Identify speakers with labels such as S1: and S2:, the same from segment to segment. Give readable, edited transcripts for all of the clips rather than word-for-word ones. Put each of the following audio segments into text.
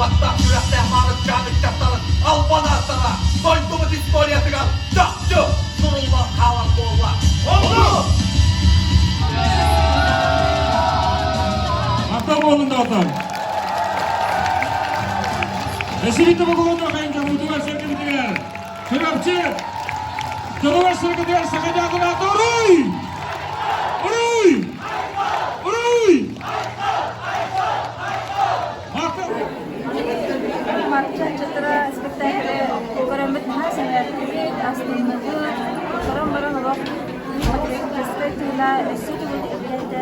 S1: Тапталлаах сүрэхтээх Маарыкчаан ыччаттарын албан ааттара дойдубут историятыгар чахчы суруллан хаалар буолла. Ону!
S2: Ата буолун даҕатан. Эсириті бугулун хайын сэргибитигэр Чурапчы Дьонугар сэргитигэр саха дьаатылаата уруй! Уруй! Уруй!
S3: Марчанчытыра спектакль көрөммүт наһаа сэҥээрдибит, астынныбыт. Көрөн баран олох патриотическай тыына өссө төгүл үрдээтэ.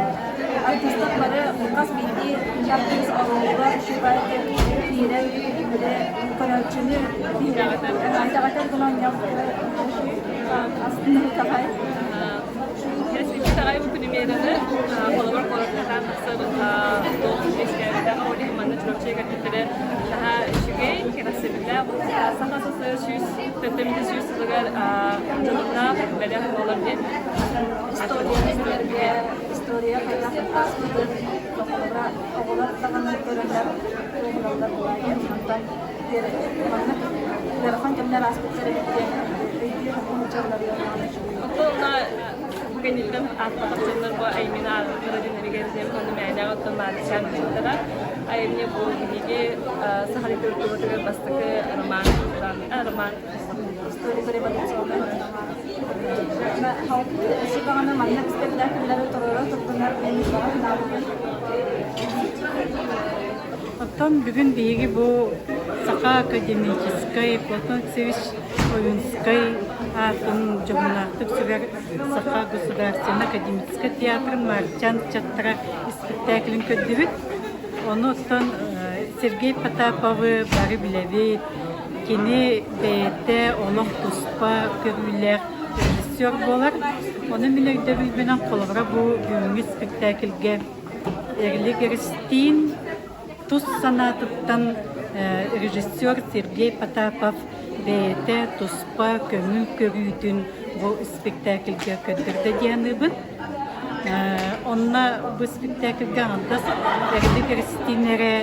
S3: Артыыстар бары хас биирдии артыыс оруолугар үчүгэйдик киирэн көрөөччүнү итэҕэтэр гына оонньообуттара астынныбыт аҕай.
S4: Итэҕэй бу премьераны холобур куоракка хаан тахсар туох үөскээбэтэҕэ ол иһин манна Чурапчыга кэлбиттэрэ наһаа үчүгэй, кэрэхсэбиллээх. Саха СССР 100 сылыгар дьонуннаах бэлэх буолар диэн
S3: Историяны билэргэ, история хайдах ааспытын холобура оҕолор даҕаны көрөллөр, туоһулаллар буолаайы. Онтон маннык ыарахан кэмнэр ааспыттар эбит диэн өйдүү сатыыр дьоннор
S4: Оттон бу кэнниттэн ааттатах дьоннор бу айымньыны ааҕыахтара диэн эригэр онно мээнэҕэ оттон Маарыкчаан ыччаттара айымньы бу биһиги саха литературатыгар бастакы роман роман
S3: историко-революционный роман. Өссө даҕаны маннык спектакльлары туруора турдунар диэн баҕа санаабытым.
S5: Оттон бүгүн биһиги бу Саха академическай Платон Алексеевич Ойуунскай аатын дьоһуннаахтык сүгэр Саха государственнай академическай театрын Маарчан ыччаттара испэктээкилин көрдүбүт. Ону оттон Сергей Потаповы бары билэбит. Кини бэйэтэ олох туспа көрүүлээх режиссер буолар. Ону мин өйдөбүлбүнэн холобура бу бүгүҥҥү спектакльгэ Эрилик Эристиин тус санаатыттан режиссер Сергей Потапов бэйэтэ туспа көҥүл көрүүтүн бу спектакльгэ көрдөрдө дии саныыбын. Онно бу спектакльгэ аҥардас Эрилик Эристиин эрэ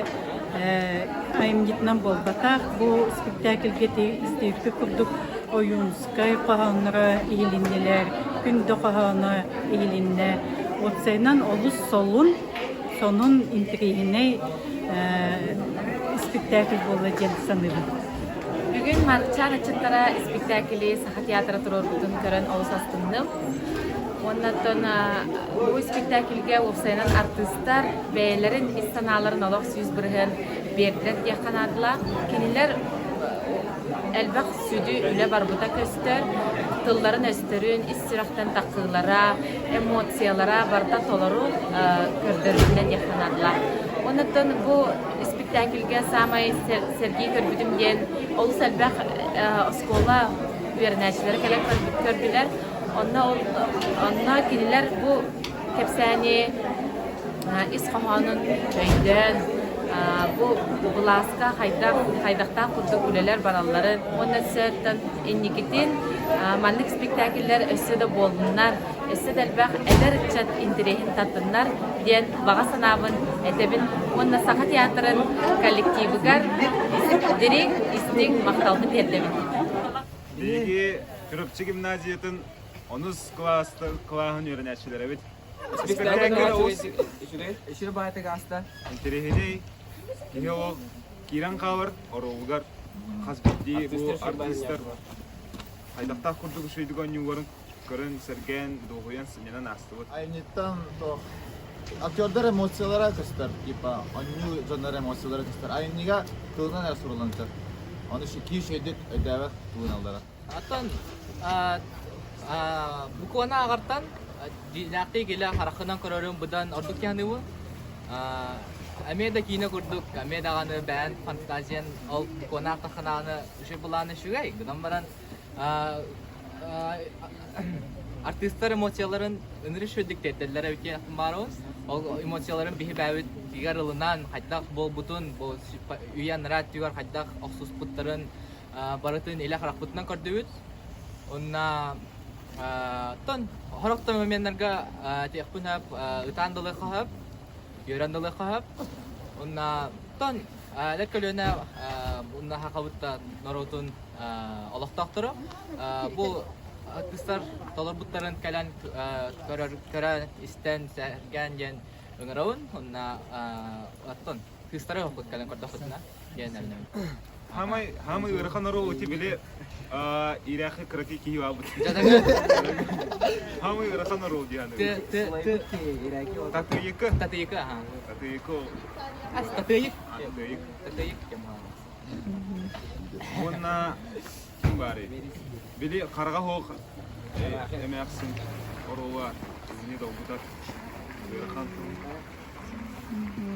S5: айымньытынан буолбатах, бу спектакльгэ истибиппит курдук Ойуунскай хоһоонноро иһилиннилэр, Күндэ хоһооно иһилиннэ. Уопсайынан олус солун, сонун, интэриэһинэй испиктээкил буолла диэн саныыбын.
S6: Бүгүн Маарыкчаан ыччаттара испиктээкили Саха театра туруорбутун көрөн олус астынным. Уонна оттон бу испиктээкилгэ уопсайынан артыыстар бэйэлэрин ис санааларын олох 100% биэрдилэр диэххэ наадалаах. Кинилэр элбэх сүдү үлэ барбыта көстөр, тылларын-өстөрүн, ис сүрэхтэн тахсыылара, эмоциялара барыта толору көрдөрүллэ диэххэ наадалаах. Оннуттан бу испиктээкилгэ саамай сэргии көрбүтүм диэн олус элбэх оскуола үөрэнээччилэрэ кэлэн көрдүлэр. Онно онно кинилэр бу кэпсээни ис хоһоонун өйдөөн, бу былааска хайдах хайдахтаах курдук үлэлэр баралларын уонна өссө инникитин маннык спектакльлэр өссө да буоллуннар, өссө да элбэх эдэр ыччат интэриэһин тартыннар диэн баҕа санаабын этэбин уонна Саха театрын коллективыгар дириҥ истиҥ махталбын тиэрдэбин.
S7: Биһиги Чурапчы гимназиятын онус кылааһын үөрэнээччилэрэбит. Спектакль олус
S8: Үчүгэй баайтык ааста.
S7: Интэриэһинэй киһи ол киирэн хаалар оруолугар хас биирдии бу артыыстар хайдахтаах курдук үчүгэйдик оонньуулларын көрөн, сэргээн, дуоһуйан, сынньанан аастыбыт.
S9: Айымньыттан туох актердар эмоциялара көстөр, типа оонньуу дьоннор эмоциялара көстөр. Айымньыга тылынан эрэ суруллан сөп. Ону киһи үчүгэйдик өйдөөбөт тылыналлара.
S8: Оттон букваны ааҕартан дьиҥнээхтии килэ хараххынан көрөрүм быдан ордук киһи Эмиэ да киинэ курдук, эмиэ даҕаны бэйэн фантазиян ол букваны аахтаххына үчүгэй былаана үчүгэй. Гынан баран артыыстар эмоцияларын ынырык үчүгэйдик тиэрдэллэр эбит диэн баарыбын. Ол эмоцияларын биһи бэйэбит тигэр ылынан хайдах буолбутун, бу үйэ анараа өттүгэр хайдах охсуспуттарын барытын илэ харахпытынан көрдүбүт. Уонна оттон сорох да моменнарга этиэхпин сөп, ытаан да ылыахха сөп, үөрэн да ылыахха сөп. Уонна оттон Эдэр көлүөнэ уонна сахабыт норуотун олохтоохторо бу артыыстар толорбуттарын кэлэн көрөн, истэн, сэргээн диэн ыҥырабын. Уонна оттон кыыстары оһохпут кэлэн көрдөххүтүнэ диэн эрэнэбин.
S7: Хамай, хамай ыарахан оруол ити били ирэхи кыракый киһи баабыт. Хамай ыарахан оруол диэн. Татыйыкы.
S8: Татыйыкы, аха.
S7: Татыйыкы.
S8: Татыйык.
S7: Татыйык.
S8: Татыйык
S7: Уонна ким баарый? Били хараҕа суох эмээхсин оруола киһини долгутар ыарахан.